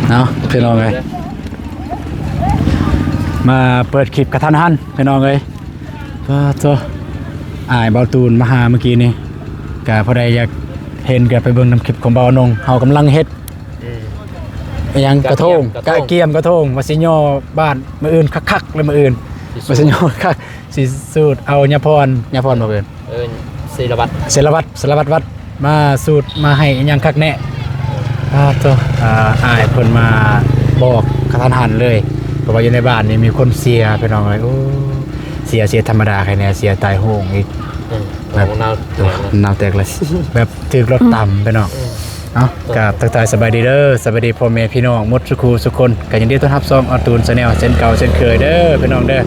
ເນາະພີ່ນ້ອງເອີຍ ມາເປີດຄລິບກະທັນຫັນພີ່ນ້ອງເອີຍ. ປາໂທ້ ອ້າຍເບົາຕູນມາຫາມື້ກີ້ນີ້ ກະຜູ້ໃດຢາກເຫັນກະໄປເບິ່ງນຳຄລິບຂອງເບົາອານົງ. ເຮົາກຳລັງເຮັດ ອືມ ອີຫຍັງ ກະ ກະ ກຽມ ກະ ກະ ກຽມກະທົງ ວ່າຊິຍໍບາດມື້ອື່ນຄັກໆເລີຍ ມື້ອື່ນ ຊິ ວ່າຊິຍໍຄັກ ຊິສູດເອົາຍາພອນ ຍາພອນບໍ່ເອີ້ນ ເອີ້ນ ເຊລະວັດ ເຊລະວັດ ສາລະວັດວັດ ມາສູດມາໃຫ້ອີຫຍັງຄັກແນ່. ປາໂທ້ ອ່າ ອ້າຍເພິ່ນມາບອກກະທັນຫັນເລີຍ ເພາະວ່າຢູ່ໃນບ້ານນີ້ມີຄົນເສຍພີ່ນ້ອງເອີຍ. ໂອ້ ເສຍ ເສຍທຳມະດາໃຄແນ່ ເສຍຕາຍໂຫງອີກ. ອືມ ແບບ ໂອ້ ໜາວ ໜາວແຕກເລີຍ ແບບຖືກລົດຕຳພີ່ນ້ອງ. ອືມ ເອົາ ກາບທັກທາຍສະບາຍດີເດີ ສະບາຍດີພໍ່ແມ່ພີ່ນ້ອງໝົດສູ່ຄູ່ສູ່ຄົນ ກະຍິນດີຕ້ອນຮັບຊ່ອງອາຕູນແຊນແນວເຊັ່ນເກົ່າເຊັ່ນເຄີຍເດີພີ່ນ້ອງເດີ.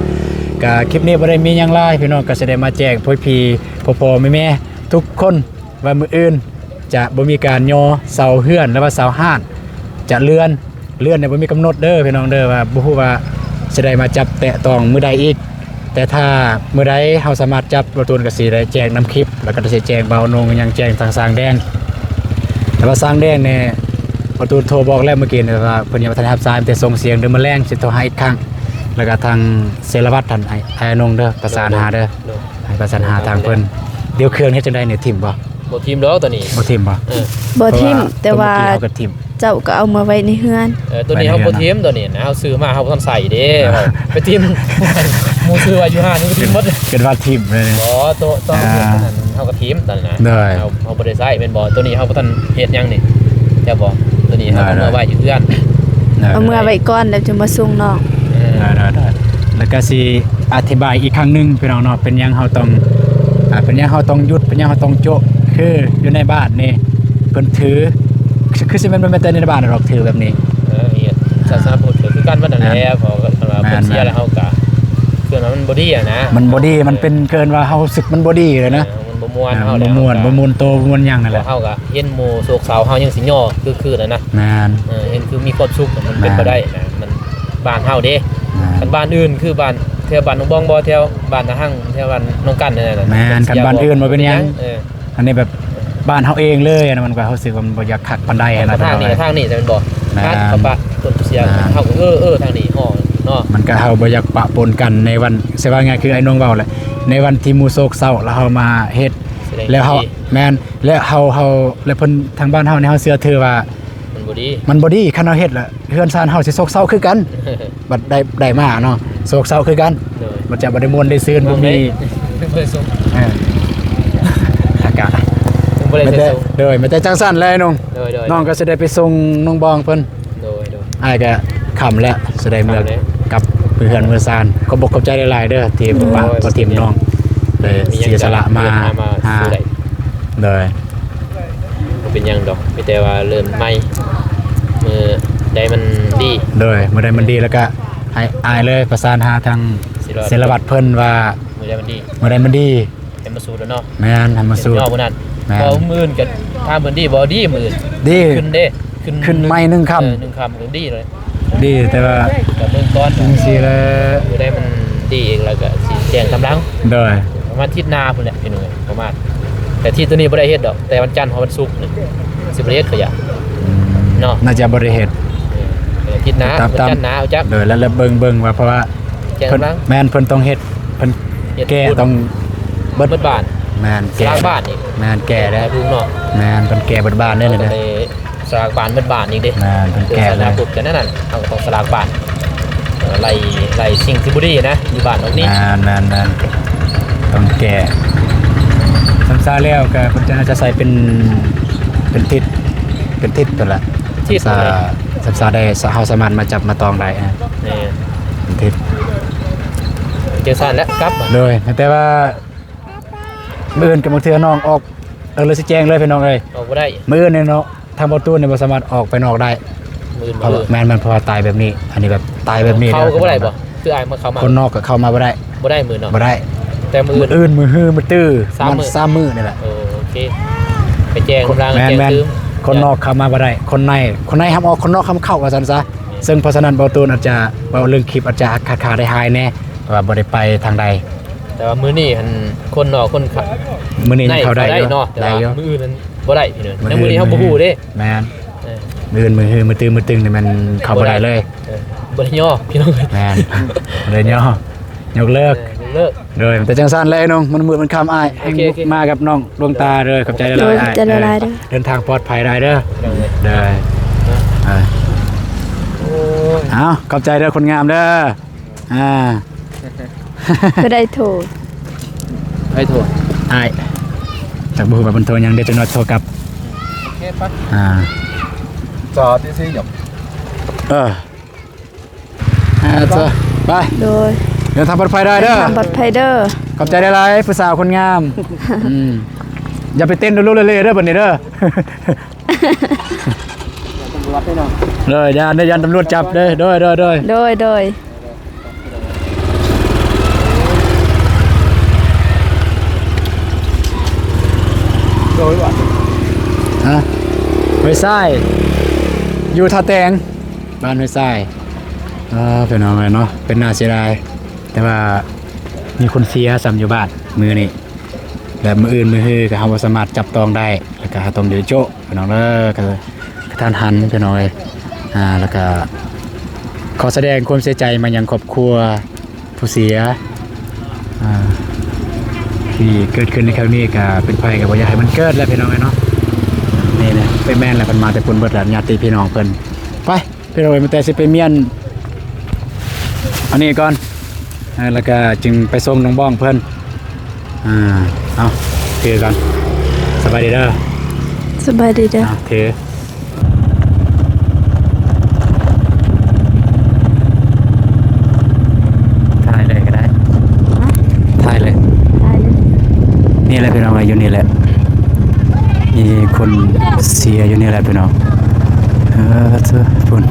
ກະຄລິບນີ້ບໍ່ໄດ້ມີຫຍັງຫຼາຍພີ່ນ້ອງ ກະຊິໄດ້ມາແຈ້ງພໍ່ພີ່ພໍ່ແມ່ທຸກຄົນວ່າມື້ອື່ນຈະບໍ່ມີການຍໍເສົາເຮືອນ ຫຼືວ່າເສົາຮ້ານ ຈະເລື່ອນ ເລື່ອນນີ້ບໍ່ມີກຳນົດເດີພີ່ນ້ອງເດີ ວ່າບໍ່ຮູ້ວ່າຊິໄດ້ມາຈັບແຕະຕ້ອງມື້ໃດອີກ. ແຕ່ຖ້າມື້ໃດເຮົາສາມາດຈັບ ເບົາຕູນກະຊິໄດ້ແຈ້ງນຳຄລິບ ແລ້ວກະຊິແຈ້ງເບົາອານົງ ຫຍັງແຈ້ງທາງຊ່າງແດງ. ແຕ່ວ່າຊ່າງແດງນີ້ ເບົາຕູນໂທບອກແລ້ວມື້ກີ້ນີ້ ແຕ່ວ່າເພິ່ນຍັງບໍ່ທັນໄດ້ຮັບສາຍ ມີແຕ່ສົ່ງສຽງ. ດຽວມື້ແລງຊິໂທຫາອີກຄັ້ງ ແລ້ວກະທາງເຊລະວັດຫັ້ນ ອ້າຍ ອ້າຍອານົງເດີ ປະສານຫາເດີ ໂດຍ ໃຫ້ປະສານຫາທາງເພິ່ນ. ດຽວເຄື່ອງເຮັດຈັ່ງໃດນີ້ ຖິ້ມບໍ່? ບໍ່ຖິ້ມດອກໂຕນີ້ ບໍ່ຖິ້ມບໍ່? ເອີ ບໍ່ຖິ້ມ ເພາະວ່າ ແຕ່ວ່າ ເມື່ອກີ້ເຮົາກະຖິ້ມ ເຈົ້າກໍເອົາມາໄວ້ໃນເຮືອນ. ເອີ ໂຕນີ້ເຮົາບໍ່ຖິ້ມ ໂຕນີ້ນະ ເຮົາຊື້ມາເຮົາບໍ່ທັນໃຊ້ເດ້ ໄປຖິ້ມ ໝູ່ຊື້ໄວ້ຢູ່ຮ້ານນີ້ຖິ້ມໝົດ ເປັນວ່າຖິ້ມເລີຍ. ບໍ່ ໂຕ ຕອນ ອ່າ ເຮົາກໍຖິ້ມຕອນນັ້ນນະ ໂດຍ ເຮົາ ເຮົາບໍ່ໄດ້ໃຊ້ແມ່ນບໍ່? ໂຕນີ້ເຮົາບໍ່ທັນເຮັດຫຍັງນີ້ ເຈົ້າບໍ່? ໂຕນີ້ເຮົາ ໂດຍ ເອົາມາໄວ້ຢູ່ເຮືອນ ໂດຍ ເອົາມາໄວ້ກ່ອນ ແລ້ວຈຶ່ງມາສົ່ງນ້ອງ. ເອີ ໂດຍ ໂດຍ ໂດຍ ແລ້ວກະຊິອະທິບາຍອີກຄັ້ງໜຶ່ງພີ່ນ້ອງເນາະ ເປັນຫຍັງເຮົາຕ້ອງ ອ່າ ເປັນຫຍັງເຮົາຕ້ອງຢຸດ ເປັນຫຍັງເຮົາຕ້ອງໂຈະ ຄືຢູ່ໃນບ້ານນີ້ ເພິ່ນຖື ຄືຊິແມ່ນ ບໍ່ແມ່ນແຕ່ໃນບ້ານດອກ ຖືແບບນີ້. ເອີ ສາສະໜາພຸດກະຄືກັນໝົດນັ້ນແຫຼະ ເພາະວ່າເພິ່ນເສຍແລ້ວ ເຮົາກະ ເອີ້ນວ່າມັນບໍ່ດີຫັ້ນນະ ມັນບໍ່ດີ ມັນເປັນ ເອີ້ນວ່າເຮົາຮູ້ສຶກມັນບໍ່ດີເລີຍນະ ເອີ ມັນບໍ່ມ່ວນ ເອີ ເຮົາ ມັນບໍ່ມ່ວນ ເອີ ບໍ່ມ່ວນໂຕ ບໍ່ມ່ວນຫຍັງນັ້ນແຫຼະ. ເຮົາກະເຫັນໝູ່ໂສກເສົ້າ ເຮົາຍັງຊິຍໍຄືຄືນັ້ນນະ ແມ່ນ ເອີ ເຫັນຄືມີຄວາມສຸກ ມັນເປັນໄປໄດ້ນະ ມັນບ້ານເຮົາເດ້. ຄັນບ້ານອື່ນ ຄືບ້ານ ແຖວບ້ານໜອງບອງບໍ່ ແຖວບ້ານນາຮັງ ແຖວບ້ານໜອງກັນນັ້ນນະ ແມ່ນ ຄັນບ້ານອື່ນບໍ່ເປັນຫຍັງ ເອີ ອັນນີ້ແບບບ້ານເຮົາເອງເລີຍນະ ມັນກໍຮູ້ສຶກວ່າມັນບໍ່ຢາກຄັກປານໃດຫັ້ນນະ. ທາງນີ້ ທາງນີ້ແມ່ນບໍ່? ແມ່ນ ເຮົາປະປົນເສຍ ເຮົາກໍ ເອີ ເອີ ທາງນີ້ເນາະ ມັນກໍເຮົາບໍ່ຢາກປະປົນກັນໃນວັນ ຊິວ່າງ່າຍຄືອ້າຍນ້ອງເວົ້າແຫຼະ ໃນວັນທີ່ໝູ່ໂສກເສົ້າ ແລ້ວເຮົາມາເຮັດ ແລ້ວເຮົາ ແມ່ນ ແລ້ວເຮົາ ເຮົາ ແລ້ວເພິ່ນ ທາງບ້ານເຮົານີ້ ເຮົາເຊື່ອຖືວ່າມັນບໍ່ດີ ມັນບໍ່ດີ ຄັນເຮົາເຮັດລະ ເຮືອນຊານເຮົາຊິໂສກເສົ້າຄືກັນ ບັດໄດ້ ໄດ້ມາເນາະ ໂສກເສົ້າຄືກັນ ໂດຍ ມັນຈະບໍ່ໄດ້ມ່ວນໄດ້ຊື່ນ ບໍ່ມີ ບໍ່ໄດ້ສຸກ ເອີ ອາກາດ ບໍ່ໄດ້ສຸກ ໂດຍ ມີແຕ່ຈັ່ງຊັ້ນແຫຼະນ້ອງ ໂດຍ ໂດຍ ນ້ອງກໍຊິໄດ້ໄປສົ່ງນ້ອງບອງເພິ່ນ ໂດຍ ໂດຍ ອ້າຍກໍຄ່ຳແລ້ວ ຊິໄດ້ເມືອ ຄ່ຳແລ້ວ ກັບເຮືອນເມືອຊານ ຂອບອົກຂອບໃຈຫຼາຍໆເດີ ທີ່ ໂດຍ ປະ ປະຖິ້ມນ້ອງ ໄດ້ເສຍສະຫຼະມາຫາ ໂດຍ ບໍ່ເປັນຫຍັງດອກ ມີແຕ່ວ່າເລີ່ມໃໝ່ ມື້ໃດມັນດີ ໂດຍ ມື້ໃດມັນດີແລ້ວກະໃຫ້ອ້າຍເລີຍປະສານຫາທາງ ເຊລະວັດ ເຊລະວັດເພິ່ນວ່າ ມື້ໃດມັນດີ ມື້ໃດມັນດີ ໃຫ້ມາສູດເນາະ ແມ່ນ ໃຫ້ມາສູດ ເນາະມື້ນັ້ນ ແມ່ນ ເພາະມື້ອື່ນກະຖາມເພິ່ນດີບໍ່ ດີມື້ອື່ນ ດີ ຂຶ້ນເດ້ ຂຶ້ນ ຂຶ້ນໃໝ່ໜຶ່ງຄ່ຳ ເອີ ໜຶ່ງຄ່ຳກໍດີເລີຍ ດີ ແຕ່ວ່າກໍເບິ່ງກ່ອນຈັ່ງຊີ້ແຫຼະ ມື້ໃດມັນດີອີກແລ້ວກໍຊິແຈ້ງຕາມຫຼັງ ໂດຍ ປະມານທິດໜ້າພຸ້ນແຫຼະພີ່ນ້ອງ ປະມານ ແຕ່ທິດໂຕນີ້ບໍ່ໄດ້ເຮັດດອກ ແຕ່ວັນຈັນຮອດວັນສຸກນີ້ຊິບໍ່ໄດ້ເຮັດ ຂ້ອຍຢ້ານ ອືມ ເນາະ ໜ້າຈະບໍ່ໄດ້ເຮັດ ເອີ ທິດໜ້າ ວັນຈັນໜ້າ ເອົາຈັກ ໂດຍ ແລ້ວ ແລ້ວເບິ່ງ ເບິ່ງວ່າ ເພາະວ່າ ແຈ້ງ ເພິ່ນ ຫຼັງ ແມ່ນ ເພິ່ນຕ້ອງເຮັດ ເພິ່ນ ເຮັດ ແກ້ ພຸ້ນ ຕ້ອງເບິດ ເບິດບ້ານ ແມ່ນ ສະຫຼາກບ້ານອີກ ແມ່ນ ແກ້ແລ້ວ ແກ້ທຸກເນາະ ແມ່ນ ເພິ່ນແກ້ເບິດບ້ານເດ້ ເຮົາຕ້ອງໄດ້ສະຫຼາກບ້ານເບິດບ້ານອີກເດ້ ແມ່ນ ເພິ່ນແກ້ແລ້ວ ສະຫຼາກພຸດກັນນັ້ນ ເຮົາກໍຕ້ອງສະຫຼາກບ້ານ ເອີ ໄລ່ ໄລ່ສິ່ງທີ່ບໍ່ດີນະ ຢູ່ບ້ານເຮົານີ້ ແມ່ນ ແມ່ນ ແມ່ນ ຕ້ອງແກ້ ສຳຊາແລ້ວກໍເພິ່ນຈະ ຈະໃສ່ເປັນ ເປັນທິດ ເປັນທິດພຸ້ນລະ ທິດ ສຳຊາ ສຳຊາໄດ້ ເຮົາສາມາດມາຈັບມາຕອງໄດ້ ແມ່ນ ເປັນທິດ ຈັ່ງຊັ້ນແຫຼະ ກັບ ໂດຍ ແຕ່ວ່າ ມື້ອື່ນກໍບາງເທື່ອນ້ອງອອກ ເອີ ເລີຍຊິແຈ້ງເລີຍພີ່ນ້ອງເອີຍ ອອກບໍ່ໄດ້ ມື້ອື່ນນີ້ເນາະ ທາງເບົາຕູນນີ້ບໍ່ສາມາດອອກໄປນອກໄດ້ ມື້ອື່ນ ເພາະວ່າ ມື້ອື່ນ ແມ່ນ ແມ່ນ ເພາະວ່າຕາຍແບບນີ້ ອັນນີ້ແບບຕາຍແບບນີ້ ເຂົ້າກໍບໍ່ໄດ້ບໍ່? ຄືອ້າຍມາເຂົ້າມາ ຄົນນອກກໍເຂົ້າມາບໍ່ໄດ້ ບໍ່ໄດ້ມື້ເນາະ ບໍ່ໄດ້ ແຕ່ມື້ອື່ນ ມື້ອື່ນ ມື້ຮື ມື້ຕື້ ສາມມື້ ປະມານສາມມື້ນີ້ແຫຼະ ໂອເຄ ໄປແຈ້ງ ຄົນ ລາງ ແມ່ນ ແຈ້ງ ແມ່ນ ຕື່ມ ຄົນນອກເຂົ້າມາບໍ່ໄດ້ ຄົນໃນ ຄົນໃນຫ້າມອອກ ຄົນນອກຫ້າມເຂົ້າ ວ່າຊັ້ນຊະ ເຊິ່ງເພາະສະນັ້ນເບົາຕູນອາດຈະເວົ້າເລື່ອງຄລິບອາດຈະຂາດໆຫາຍໆແດ່ ເພາະວ່າບໍ່ໄດ້ໄປທາງໃດ ແຕ່ວ່າມື້ນີ້ຫັ້ນ ຄົນນອກຄົນ ມື້ນີ້ຍັງເຂົ້າໄດ້ຢູ່ ເຂົ້າໄດ້ເນາະ ແຕ່ວ່າ ໄດ້ຢູ່ ມື້ອື່ນນັ້ນບໍ່ໄດ້ພີ່ນ້ອງ ມື້ອື່ນ ມື້ນີ້ເຮົາບໍ່ຮູ້ເດ້ ແມ່ນ ເອີ ມື້ອື່ນ ມື້ຮື ມື້ຕື່ມ ມື້ຕຶງນີ້ແມ່ນເຂົ້າບໍ່ໄດ້ເລີຍ. ເອີ ບໍ່ໄດ້ຍໍພີ່ນ້ອງເອີຍ. ແມ່ນ ບໍ່ໄດ້ຍໍ ຍົກເລີກ ເອີ ຍົກເລີກ. ໂດຍ ແຕ່ຈັ່ງຊັ້ນແຫຼະໄອ້ໜຸ່ມ ມັນມືດມັນຄ່ຳອ້າຍ ໂອເຄ ໂອເຄ ມາກັບນ້ອງດວງຕາເດີ. ຂອບໃຈຫຼາຍໆ ໂດຍ ອ້າຍ ຂອບໃຈຫຼາຍໆເດີ. ເດີ ເດີນທາງປອດໄພຫຼາຍເດີ. ໂດຍ ເດີ ເອີ ໂອ້ຍ ເອົາ ຂອບໃຈເດີຄົນງາມເດີ. ອ່າ ບໍ່ໄດ້ໂທ ໃຜໂທ? ອ້າຍ ຈັກບໍ່ຮູ້ວ່າເພິ່ນໂທຫຍັງ ດຽວຈັກໜ້ອຍໂທກັບ. ໂອເຄ ໄປ ອ່າ ຈອດທີ່ຊີ້ຫຍັງ? ເອີ ອ່າ ໄປ ໄປ ໂດຍ ເດີນທາງປອດໄພໄດ້ເດີ ເດີນທາງປອດໄພເດີ. ຂອບໃຈຫຼາຍໆ ຜູ້ສາວຄົນງາມ. ອືມ ຢ່າໄປເຕັ້ນດູລຸເລເດີບັດນີ້ເດີ. ຕຳຫຼວດເດີເນາະ ເດີ ຢ້ານເດີ ຢ້ານຕຳຫຼວດຈັບເດີ. ໂດຍ ໂດຍ ໂດຍ ໂດຍ ໂດຍ. ໂດຍວ່າ ຮະ ຫ້ວຍຊາຍ ຢູ່ທ່າແຕງ ບ້ານຫ້ວຍຊາຍ. ເອີ ພີ່ນ້ອງເອີຍເນາະ ເປັນໜ້າເສຍດາຍ ແຕ່ວ່າມີຄົນເສຍຊ້ຳຢູ່ບ້ານມື້ນີ້. ແລະ ມື້ອື່ນມື້ຮືກໍເຮົາບໍ່ສາມາດຈັບຕ້ອງໄດ້ ແລ້ວກໍເຮົາຕ້ອງເດໂຈະພີ່ນ້ອງເດີ ກະກະທັນຫັນພີ່ນ້ອງເອີຍ. ອ່າ ແລ້ວກໍຂໍສະແດງຄວາມເສຍໃຈມາຍັງຄອບຄົວຜູ້ເສຍ ອ່າ ທີ່ເກີດຂຶ້ນໃນຄັ້ງນີ້ ກະເປັນໃຜກໍບໍ່ຢາກໃຫ້ມັນເກີດແຫຼະພີ່ນ້ອງເອີຍເນາະ. ນີ້ແຫຼະ ເປັນແມ່ນແຫຼະ ເພິ່ນມາແຕ່ພຸ້ນເບິດແຫຼະ ຍາດຕິພີ່ນ້ອງເພິ່ນ. ໄປ ພີ່ນ້ອງເອີຍ ມາແຕ່ຊິໄປມ້ຽນອັນນີ້ກ່ອນ ເອີ ແລ້ວກະຈຶ່ງໄປສົ່ງນ້ອງບອງເພິ່ນ. ອ່າ ເອົາ ຖືກ່ອນ ສະບາຍດີເດີ ສະບາຍດີເດີ. ອ່າ ຖື ຖ່າຍເລີຍກໍໄດ້ ຮະ ຖ່າຍເລີຍ ຖ່າຍເລີຍ. ນີ້ແຫຼະພີ່ນ້ອງເອີຍ ຢູ່ນີ້ແຫຼະ ມີຄົນເສຍຢູ່ນີ້ແຫຼະພີ່ນ້ອງ. ເອີ ພຸ້ນ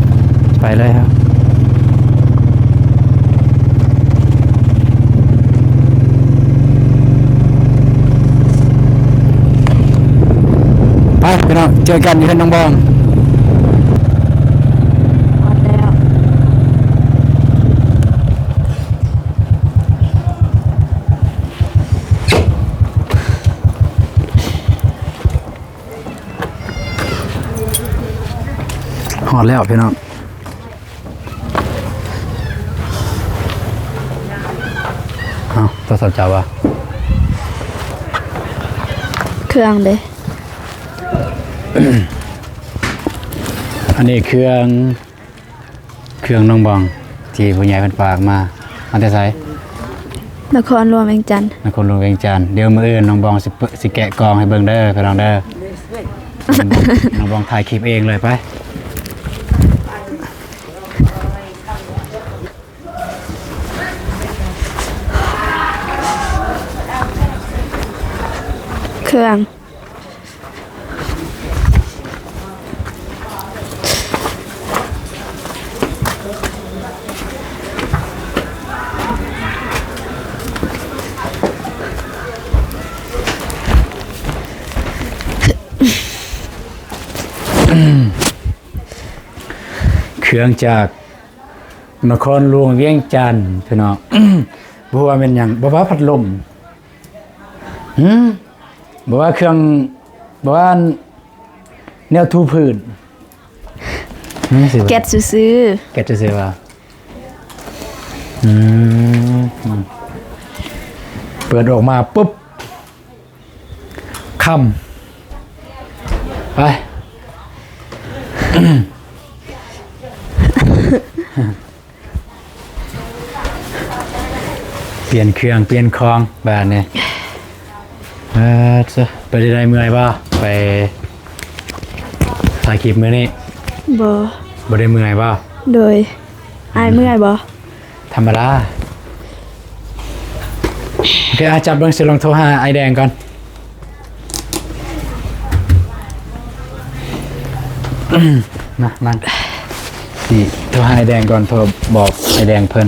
ໄປເລີຍ ໄປພີ່ນ້ອງ ເຈີກັນຢູ່ເຮືອນນ້ອງບອງ. ຮອດແລ້ວ ຮອດແລ້ວພີ່ນ້ອງ. ເອົ້າ ໂທລະສັບເຈົ້າຫວາ? ເຄື່ອງເດ? ອັນນີ້ເຄື່ອງ ເຄື່ອງນ້ອງບອງ ທີ່ຜູ້ໃຫຍ່ເພິ່ນຝາກມາ. ມາແຕ່ໃສ? ນະຄອນຫຼວງວຽງຈັນ. ນະຄອນຫຼວງວຽງຈັນ. ດຽວມື້ອື່ນນ້ອງບອງຊິ ຊິແກະກ່ອງໃຫ້ເບິ່ງເດີພີ່ນ້ອງເດີ. ນ້ອງບອງຖ່າຍຄລິບເອງເລີຍ ໄປ. ເຄື່ອງ ເຄື່ອງຈາກນະຄອນຫຼວງວຽງຈັນ ພີ່ນ້ອງ. ບໍ່ຮູ້ວ່າແມ່ນຫຍັງ ບໍ່ວ່າພັດລົມ ຫື ບໍ່ວ່າເຄື່ອງ ບໍ່ວ່າແນວຖູພື້ນ ແກັດຊື່ໆ ແກັດຊື່ໆວ່າ. ອືມ ເປີດອອກມາປຸບ ຄ່ຳ ໄປ. ປ່ຽນເຄື່ອງປ່ຽນຂອງບາດນີ້. ເອີ ເຈົ້າ ເປັນຈັ່ງໃດ ເມື່ອຍບໍ່ ໄປຖ່າຍຄລິບມື້ນີ້? ບໍ່ ບໍ່ໄດ້ເມື່ອຍບໍ່? ໂດຍ. ອ້າຍເມື່ອຍບໍ່? ທຳມະດາ. ໂອເຄ ອ່ະ ຈັບເບິ່ງ ຊິລອງໂທຫາອ້າຍແດງກ່ອນ. ມາ ມາ ຊິໂທຫາອ້າຍແດງກ່ອນ ໂທບອກອ້າຍແດງເພິ່ນ.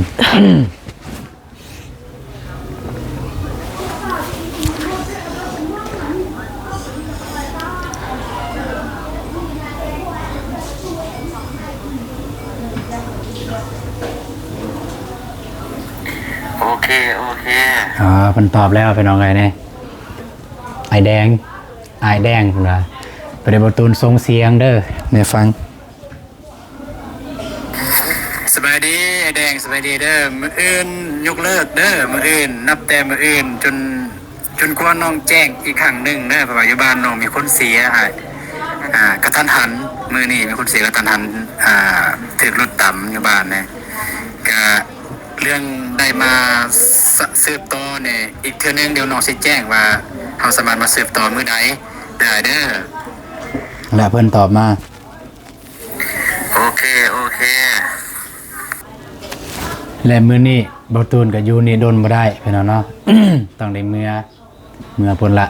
ໂອເຄ ໂອເຄ ອ່າ ເພິ່ນຕອບແລ້ວ ພີ່ນ້ອງເອີຍ ນີ້ ອ້າຍແດງ ອ້າຍແດງ ເພິ່ນວ່າ ບໍ່ໄດ້ບໍ່ຕູນສົ່ງສຽງເດີ ແມ່ຟັງ. ສະບາຍດີອ້າຍແດງ ສະບາຍດີເດີ. ມື້ອື່ນຍົກເລີກເດີ ມື້ອື່ນ ນັບແຕ່ມື້ອື່ນຈົນ ຈົນກວ່ານ້ອງແຈ້ງອີກຄັ້ງໜຶ່ງເດີ ເພາະວ່າຢູ່ບ້ານນ້ອງມີຄົນເສຍ ອ່າ ກະທັນຫັນ. ມື້ນີ້ມີຄົນເສຍກະທັນຫັນ ອ່າ ຖືກລົດຕຳຢູ່ບ້ານນະ. ກະເລື່ອງໄດ້ມາ ສ- ສືບຕໍ່ນີ້ອີກເທື່ອໜຶ່ງ ດຽວນ້ອງຊິແຈ້ງວ່າເຮົາສາມາດມາສືບຕໍ່ມື້ໃດໄດ້ເດີ. ແລະເພິ່ນຕອບມາ ໂອເຄ ໂອເຄ. ແລະມື້ນີ້ບ່າວຕູນກະຢູ່ນີ້ດົນບໍ່ໄດ້ພີ່ນ້ອງເນາະ ຕ້ອງໄດ້ເມືອ ເມືອພຸ້ນລະ.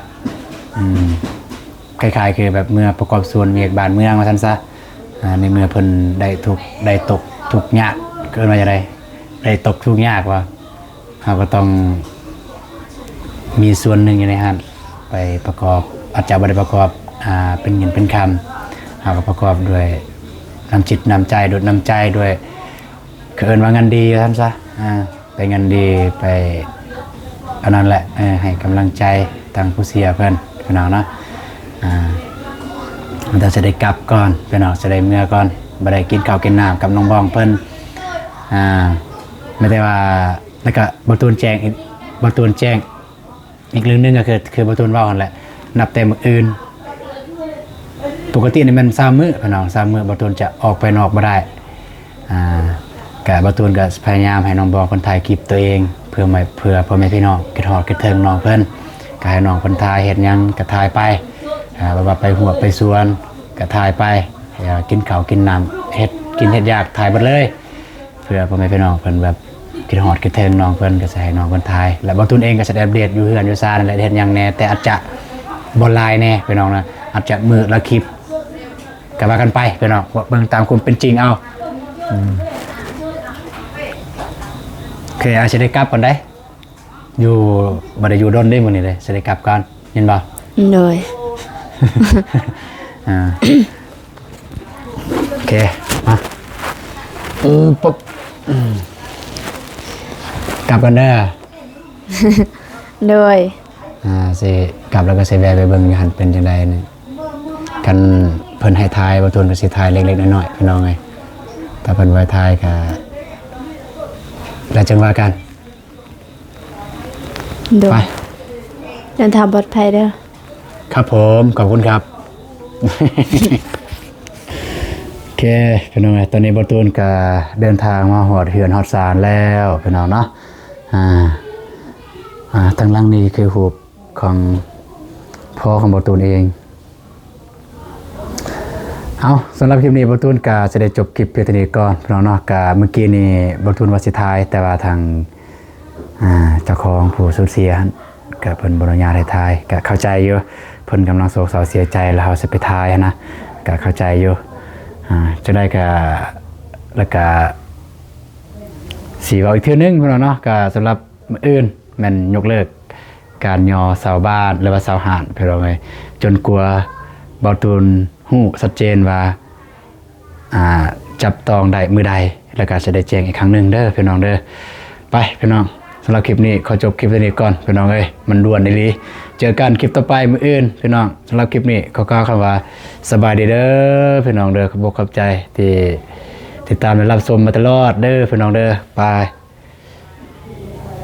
ອືມ ຄ້າຍໆຄືແບບເມືອປະກອບສ່ວນວຽກບ້ານເມືອງວ່າຊັ້ນຊະ. ອ່າ ໃນເມື່ອເພິ່ນໄດ້ທຸກ ໄດ້ຕົກທຸກຍາກ ເອີ້ນວ່າຈັ່ງໃດ ໄດ້ຕົກທຸກຍາກວ່າ ເຮົາກໍຕ້ອງມີສ່ວນໜຶ່ງຢູ່ໃນຫັ້ນ ໄປປະກອບ ອາດຈະບໍ່ໄດ້ປະກອບ ອ່າ ເປັນເງິນເປັນຄຳ ເຮົາກໍປະກອບດ້ວຍນ້ຳຈິດນ້ຳໃຈ ໂດຍນ້ຳໃຈ ດ້ວຍ ເຂົາເອີ້ນວ່າເງິນດີວ່າຊັ້ນຊະ. ອ່າ ໄປເງິນດີ ໄປອັນນັ້ນແຫຼະ ເອີ ໃຫ້ກຳລັງໃຈທາງຜູ້ເສຍເພິ່ນ ພີ່ນ້ອງເນາະ. ອ່າ ມັນຕ້ອງຊິໄດ້ກັບກ່ອນ ພີ່ນ້ອງ ຊິໄດ້ເມືອກ່ອນ ບໍ່ໄດ້ກິນເຂົ້າກິນນ້ຳກັບນ້ອງບອງເພິ່ນ. ອ່າ ແມ່ນແຕ່ວ່າ ແລ້ວກະບ່າວຕູນແຈ້ງອີກ ບ່າວຕູນແຈ້ງອີກເລື່ອງໜຶ່ງ ກໍຄື ຄືບ່າວຕູນເວົ້າຫັ້ນແຫຼະ ນັບແຕ່ມື້ອື່ນ ປົກກະຕິນີ້ແມ່ນຊາວມື້ ພີ່ນ້ອງ ຊາວມື້ບ່າວຕູນຈະອອກໄປນອກບໍ່ໄດ້. ອ່າ ກະບ່າວຕູນກະພະຍາຍາມໃຫ້ນ້ອງບອງເພິ່ນຖ່າຍຄລິບຕົວເອງ ເພື່ອ ເພື່ອພໍ່ແມ່ພີ່ນ້ອງຄິດຮອດຄິດເຖິງນ້ອງເພິ່ນ ກະໃຫ້ນ້ອງເພິ່ນຖ່າຍ ເຮັດຫຍັງກະຖ່າຍໄປ. ອ່າ ແບບວ່າໄປຮວກໄປສວນກະຖ່າຍໄປ ກິນເຂົ້າກິນນ້ຳ ເຮັດກິນເຮັດຢາກ ຖ່າຍເບິດເລີຍ. ເພື່ອພໍ່ແມ່ພີ່ນ້ອງເພິ່ນແບບຄິດຮອດຄິດເຖິງນ້ອງເພິ່ນ ກໍຊິໃຫ້ນ້ອງເພິ່ນຖ່າຍ ແລະບ່າວຕູນເອງກໍຊິໄດ້ອັບເດດຢູ່ເຮືອນຢູ່ຊານນັ້ນແຫຼະ ເຮັດຫຍັງແດ່ ແຕ່ອາດຈະບໍ່ຫຼາຍແດ່ພີ່ນ້ອງນະ ອາດຈະມື້ລະຄລິບ ກໍວ່າກັນໄປພີ່ນ້ອງ ເບິ່ງຕາມຄວາມເປັນຈິງເອົາ. ອືມ ໂອເຄ ອາ ຊິໄດ້ກັບກ່ອນໃດ ຢູ່ ບໍ່ໄດ້ຢູ່ດົນເດ້ມື້ນີ້ເດ້ ຊິໄດ້ກັບກ່ອນ ແມ່ນບໍ່? ໂດຍ ອ່າ ໂອເຄ ມາ ອື ປຶບ ອືມ ກັບກ່ອນເດີ. ໂດຍ ອ່າ ຊິກັບແລ້ວກໍຊິແວ່ໄປເບິ່ງຢູ່ຫັ້ນເປັນຈັ່ງໃດນີ້. ຄັນເພິ່ນໃຫ້ຖ່າຍ ບ່າວຕູນກໍຊິຖ່າຍເລັກໆນ້ອຍໆ ພີ່ນ້ອງເອີຍ. ຖ້າເພິ່ນບໍ່ໃຫ້ຖ່າຍກໍ ແລ້ວຈັ່ງວ່າກັນ. ໂດຍ ໄປ ເດີນທາງປອດໄພເດີ. ຄັບຜົມ ຂອບຄຸນຄັບ. ໂອເຄ ພີ່ນ້ອງເອີຍ ຕອນນີ້ບ່າວຕູນກະເດີນທາງມາຮອດເຮືອນຮອດຊານແລ້ວ ພີ່ນ້ອງເນາະ. ອ່າ ອ່າ ທາງຫຼັງນີ້ຄືຮູບຂອງພໍ່ຂອງບ່າວຕູນເອງ. ເອົາ ສຳລັບຄລິບນີ້ບ່າວຕູນກະຈະໄດ້ຈົບຄລິບພຽງເທົ່ານີ້ກ່ອນ ພີ່ນ້ອງເນາະ. ກະມື້ກີ້ນີ້ບ່າວຕູນວ່າຊິຖ່າຍ ແຕ່ວ່າທາງ ອ່າ ເຈົ້າຂອງຜູ້ສູນເສຍຫັ້ນ ກະເພິ່ນບໍ່ອະນຸຍາດໃຫ້ຖ່າຍ ກະເຂົ້າໃຈຢູ່ ເພິ່ນກຳລັງໂສກເສົ້າເສຍໃຈ ແລ້ວເຮົາຊິໄປຖ່າຍຫັ້ນນະ ກະເຂົ້າໃຈຢູ່. ອ່າ ຈັ່ງໃດກະ ແລ້ວກະຊິເວົ້າອີກເທື່ອໜຶ່ງ ພີ່ນ້ອງເນາະ. ກະສຳລັບມື້ອື່ນແມ່ນຍົກເລີກການຍໍເຊົ່າບ້ານ ຫຼືວ່າເຊົ່າຮ້ານ ພີ່ນ້ອງເອີຍ ຈົນກວ່າບ່າວຕູນຮູ້ຊັດເຈນວ່າ ອ່າ ຈັບຕ້ອງໄດ້ມື້ໃດ ແລ້ວກໍຈະໄດ້ແຈ້ງອີກຄັ້ງໜຶ່ງເດີພີ່ນ້ອງເດີ. ໄປພີ່ນ້ອງ ສຳລັບຄລິບນີ້ຂໍຈົບຄລິບເທົ່ານີ້ກ່ອນພີ່ນ້ອງເອີຍ ມັນດ່ວນອີ່ຫຼີ. ເຈີກັນຄລິບຕໍ່ໄປມື້ອື່ນພີ່ນ້ອງ. ສຳລັບຄລິບນີ້ຂໍກ່າວຄຳວ່າສະບາຍດີເດີພີ່ນ້ອງເດີ. ຂອບອົກຂອບໃຈທີ່ຕິດຕາມ ແລະ ຮັບຊົມມາຕະຫຼອດເດີພີ່ນ້ອງເດີ. ບາຍ.